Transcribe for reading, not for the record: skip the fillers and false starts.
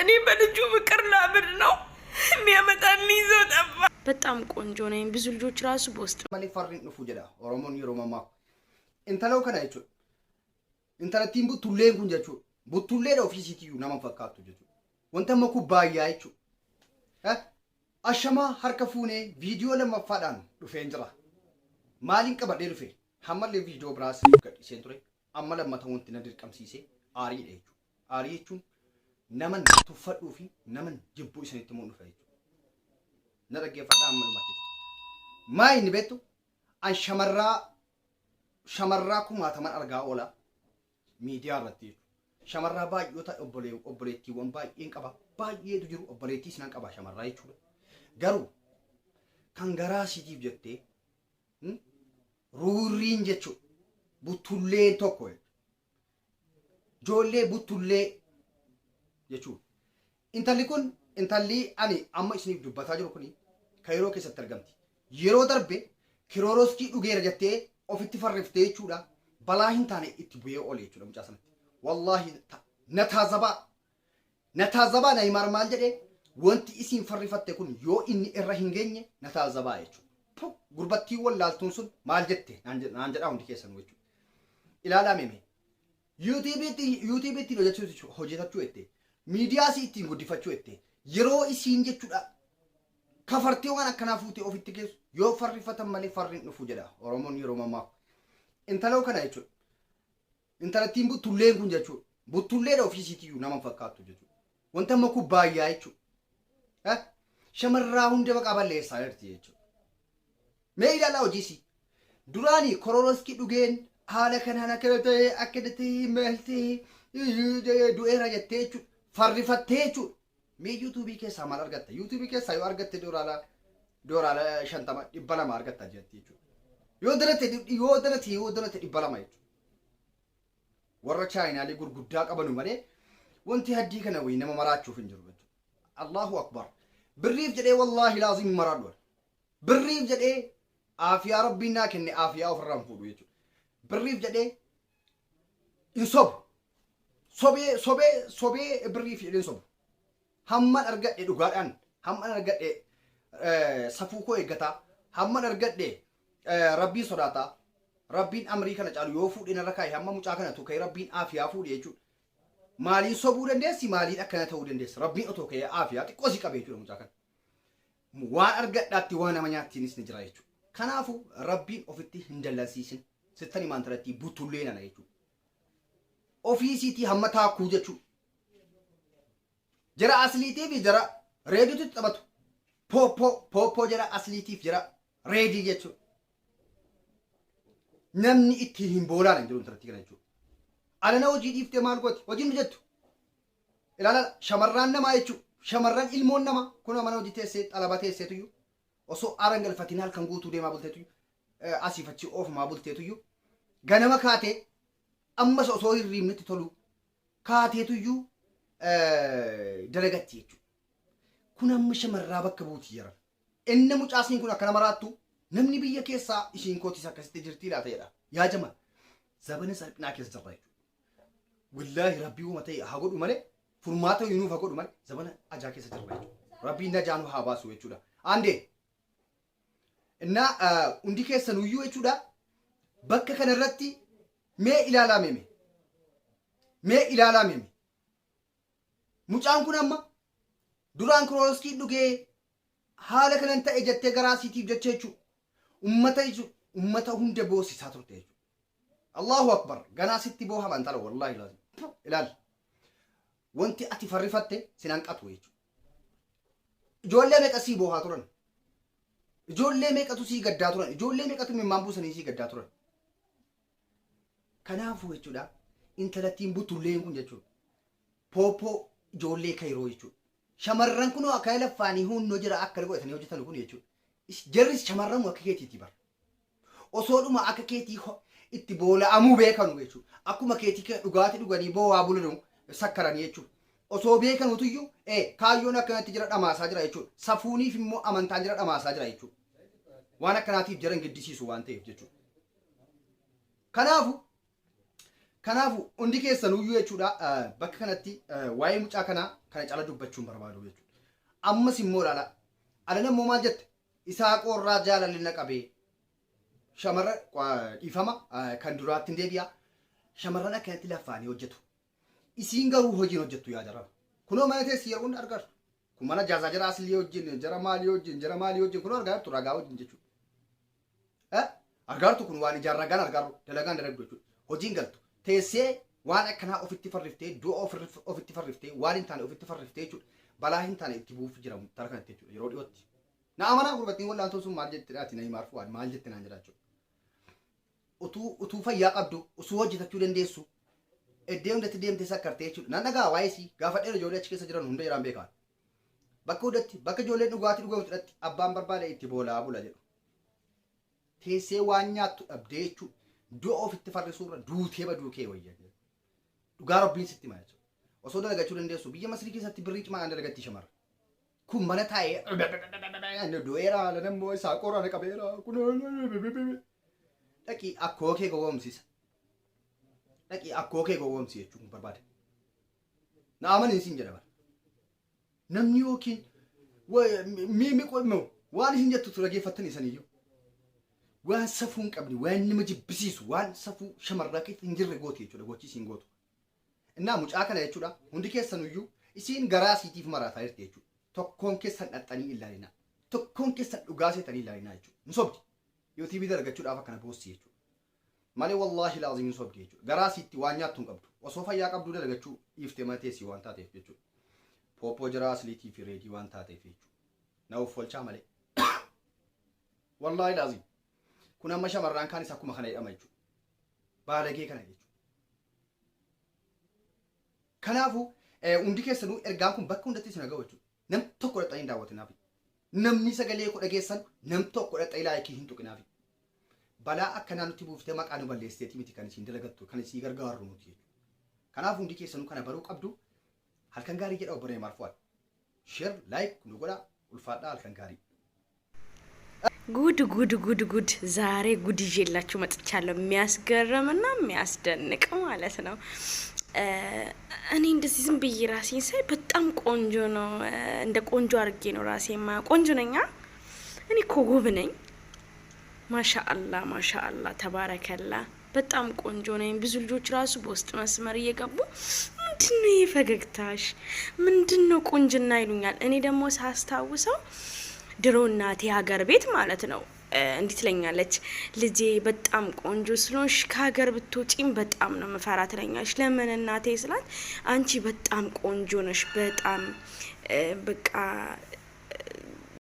እኔ በልጁ ፍቅር ላብድ ነው። የሚያመጣልኝ ሰው ጠፋ። በጣም ቆንጆ ነኝ። ብዙ ልጆች ራሱ በውስጥ malee farri hin dhufu jedha Oromoon yeroo mammaaku. Intaloo kana jechuudha. Intalattiin buttulleen kun jechuudha. Buttulleedha ofiisiitiyyuu nama hin fakkaattu jechuudha. Wanta amma kubbaayyaa jechuudha. Ashamaa harka fuunee viidiyoo lammaffaadhaan dhufeen jira. Maaliin qabadhee dhufe? Hammallee viidiyoo biraas gadhiiseen ture. Amma lammata wanti na dirqamsiise aariidha jechuudha. Aarii jechuun naman tuffadhuu fi naman jibbuu isinitti himuun dhufe jechuudha. Na dhaggeeffadhaa amma dhumatti jechuudha. Maa inni beektu? An shamarraa shamarraa kumaataman argaa oola miidiyaa irratti jechuudha. Shamarraa baay'oota obboleettiiwwan baay'een qaba. Baay'eetu jiru obboleettii isinan qaba shamarraa jechuudha. Garuu kan garaa siitiif jettee ruurriin jechuudha. Buttulleen tokko jechuudha. Ijoollee buttullee jechuudha. Intalli kun intalli ani amma isiniif dubbataa jiru kuni Kaayiroo keessatti argamti. Yeroo darbe kirooroskii dhugeera jettee ofitti farriftee jechuudha. Balaa hin taane itti bu'ee oole jechuudha mucaa sanatti. Wallaahi na taazabaa. Na taazabaa na himaar maal jedhee wanti isiin farrifatte kun yoo inni irra hin geenye na taazabaa jechuudha. Gurbattiin wallaaltuun sun maal jette naan jedhaa hundi keessanuu jechuudha. Ilaalaa meeme. Yuutuubii ittiin hojjetachuu jette. Miidiyaa isii ittiin guddifachuu jette. Yeroo isiin jechuudha kafartee waan akkanaa fuutee ofitti geessu yoo farrifatan malee farri hin dhufu jedha Oromoon yeroo mammaaku. Intaloo kana jechuudha. Intalattiin buttulleen kun jechuudha. Buttulleedha ofiisiitiyyuu nama hin fakkaattu jechuudha. Wanta amma kubbaayyaa jechuudha. Shamarraa hunda maqaa balleessaa jirti jechuudha. Mee ilaalaa hojii isii. Duraanii kororoskii dhugeen haala kanaan akkana ta'e akkana ta'e maal ta'e du'eera jettee jechuudha. Farrifattee jechuudha. Mee yuutuubii keessaa maal argatta? Yuutuubii keessaa yoo argatte doolaara 50 200 argatta jetti jechuudha. Yoo dalate 200 jechuudha. Warra chaayinaalee gurguddaa qabanu malee wanti haddii kana wayii nama maraachuuf hin jiru jechuudha. Allahu akbar. Birriif jedhee wallaahi laazim maraadhu. Birriif jedhee aafiyaa rabbiin naa kenne aafiyaa ofirraa hin fuudhu jechuudha. Birriif jedhee hin sobu. Sobee sobee sobee birriif jedhee hin sobu. Hamman argadhe dhugaadhaan hamman argadhe safuu koo eeggataa hamman argadhe rabbiin sodaataa rabbiin amrii kana caalu yoo fuudhee narra kaa'e hamma mucaa kana tuqee rabbiin aafiyaa fuudhe jechuudha. Maaliin sobuu dandeessi maaliin akkana ta'uu dandeessi rabbiin otoo ka'ee aafiyaa xiqqoo si qabee jechuudha mucaa kana. Waan argadhaatti waan nama nyaattiinis ni jira jechuudha. Kanaafuu rabbiin ofitti hin dallansiisin sittan himaan taratti buttullee nana jechuudha. Ofiisiitii hamma taakkuu jechuudha. Jara asliitii fi jara reediitu taphatu. Pooppoo pooppoo jara asliitiif jara reedii jechuudha. Namni ittiin hin boolaan hin jiru intalatti kana jechuudha. Alana hojii dhiiftee maal gooti? Hojiin hojjettu. Ilaala shamarraan namaa jechuudha. Shamarran ilmoon namaa kun mana hojii teessee xalaba teesseetuyyuu osoo aara hin galfatiin halkan guutuu deemaa bulteetuyyuu asiif achi oofumaa bulteetuyyuu ganama kaatee ammas osoo hirriibnitti tolu kaateetuyyuu dalagatti jechuudha. Kun amma shamarraa bakka buuti jiran. Inni mucaasiin kun akkana maraattu namni biyya keessaa ishiin kootis akkasitti jirtii laata jedha. Yaa jama zabana salphinaa keessa jirra jechuudha. Wallaahi rabbii uuma ta'e haa godhu malee furmaata nuuf haa godhu malee zabana ajaa keessa jirra jechuudha. Rabbiin najaa nu haa baasu jechuudha. Andee innaa hundi keessanuyyuu jechuudha bakka kanarratti mee ilaalaa meeme mee ilaalaa meeme mucaan kun amma duraan kirooskii dhugee haala kanan ta'e jettee garaa siitiif jecha jechuudha. Ummata jechuudha. Ummata hunda boosisaa turte jechuudha. Allahu akbar. Ganaa sitti boohama intala wallaahi laazim. Ilaali. Wanti ati farrifatte sin hanqatu jechuudha. Ijoollee meeqa sii boohaa turan? Ijoollee meeqatu sii gaddaa turan? Ijoollee meeqatu mimmaan buusanii sii gaddaa turan? Kanaafuu jechuudha intalattiin butulleen kun jechuudha. Pooppoo ijoollee kayroo jechuudha. Shamarran kunoo akka laffaanii hunnoo jira akka godhatanii hojjetan kun jechuudha. Jarris shamarran akka keetiiti bara. Osoodhuma akka keetii itti boola'amuu beekanu jechuudha. Akkuma keetii dhugaatii dhuganii boo'aa bulanu sakkaranii jechuudha. Osoo beekanutuyyuu kaayyoon akkanatti jira dhamaasaa jira jechuudha. Safuuniif immoo amantaan jira dhamaasaa jira jechuudha. Waan akkanaatiif jara hin giddisiisu waan ta'eef jechuudha. Kanaafu Kanaafuu hundi keessanuyyuu jechuudha, bakka kanatti waa'ee mucaa kanaa kana cala dubbachuun barbaadu jechuudha. Ammas immoo ilaala. Alana immoo maal jette? Isaa qorraa jaalalli na qabee shamarra dhiifama kan duraatti hin deebi'a. Shamarran akkanatti laffaanii hojjetu. Isiin garuu hojiin hojjettu yaa jarana. Kunoo mana teessi yeroo hunda argartu. Kun mana jaazaa jara asilii wajjin, jara maalii wajjin, jara maalii wajjin kunoo argaa jirtu ragaa wajjin jechuudha. Argaartu kun waan ijaan ragaan argaaru dalagaan dalagdu jechuudha. Hojiin galtu. Teessee waan akkanaa ofitti farriftee, du'a ofitti farriftee, waan hin taane ofitti farriftee jechuudha. Balaa hin taane itti bu'uuf jira tara kanatti jechuudha yeroo dhiyootti. Na amanaa, gurbattiin wal'aantoon sun maal jetti dhaati na himaar fu'aad maal jette naan jedha jechuudha. Utuu fayyaa qabdu, utuu hojjetachuu dandeessu, iddoo hundatti deemtee sakkartee jechuudha. Nan dhagaa waa'ee sii gaafa dheera ijoollee achi keessa jiran hunda jiraan beekaan. Bakka hundatti, bakka ijoolleen dhugaatii dhugamtu abbaan barbaade itti boolaa bula jedhu. Teessee waan nyaattu dhabdee jechuudha. Du'a ofitti farrisuurra duutee baduu kee wayya. Dhugaa Rabbiin sitti hima jechuudha. Osoo dalagachuu dandeessu biyya Masrii keessatti birrii cimaadhaan dalagatti shamarra. Kun mana taa'ee du'eera, lanammoo isaa qoraan qabeera. Kun dhaqii akkoo kee gowwoomsisa. Dhaqii akkoo kee gowwoomsi jechuun kun barbaade. Na amaniin siin jedha bara. Namni yookiin miimi waan isin jettu tura geeffattanii isaniyyuu. Waan safuu hin qabne, waan nama jibbisiisu, waan safuu shamarraa keessa hin jirre gooti jechuudha gochi isiin gootu. Innaa mucaa kana jechuudha hundi keessanuyyuu isiin garaa isiitiif maraataa jirti jechuudha. Tokkoon keessan dhaxxanii ilaalinaa. Tokkoon keessan dhugaa seetanii ilaalinaa jechuudha. Hin sobdi. Yoo TV dalagachuudhaaf akkana boossi jechuudha. Malee wallaahi laazim hin sobdi jechuudha. Garaa isiitti waan nyaattu hin qabdu. Osoo fayyaa qabduu dalagachuu dhiiftee mana teessii waan taateef jechuudha. Pooppoo jiraa asliitii fi reedii waan taateef jechuudha. Na of olchaa malee. Wallaahi laazim. Kun amma shamarraan kaanis akkuma kana jedhama jechuudha. Baalagee kana jechuudha. Kanaafuu hundi keessanuu ergaan kun bakka hundatti isin ga'u jechuudha. Nam tokko dhaxxanii hin daawwatinaafi. Namni sagalee koo dhageessan nam tokko dhaxxanii like hin tuqinaafi. Balaa akkanaa nutti buuftee maqaa nu balleessiteeti miti kan isin dalagattu, kan isin gargaarru nuti jechuudha. Kanaaf hundi keessanuu kana baruu qabdu. Halkan gaarii jedha obbo Neemaar Fuwaad. Share, like nu godhaa, ulfaadhaa, halkan gaarii. ጉድ ጉድ ጉድ ጉድ! ዛሬ ጉድ ይዤላችሁ መጥቻለሁ። የሚያስገርምና የሚያስደንቅ ማለት ነው። እኔ እንደዚህ ዝም ብዬ ራሴን ሳይ በጣም ቆንጆ ነው። እንደ ቆንጆ አድርጌ ነው ራሴ የማየው። ቆንጆ ነኛ። እኔ እኮ ውብ ነኝ። ማሻአላ ማሻአላ ተባረከላ። በጣም ቆንጆ ነኝ። ብዙ ልጆች ራሱ በውስጥ መስመር እየገቡ ምንድን ነው ይሄ ፈገግታሽ፣ ምንድን ነው ቁንጅና ይሉኛል። እኔ ደግሞ ሳስታውሰው ድሮ እናቴ ሀገር ቤት ማለት ነው እንዲህ ትለኛለች፣ ልጄ በጣም ቆንጆ ስለሆንሽ ከሀገር ብትወጪም በጣም ነው ምፈራ ትለኛለች። ለምን እናቴ ስላት፣ አንቺ በጣም ቆንጆ ነሽ፣ በጣም በቃ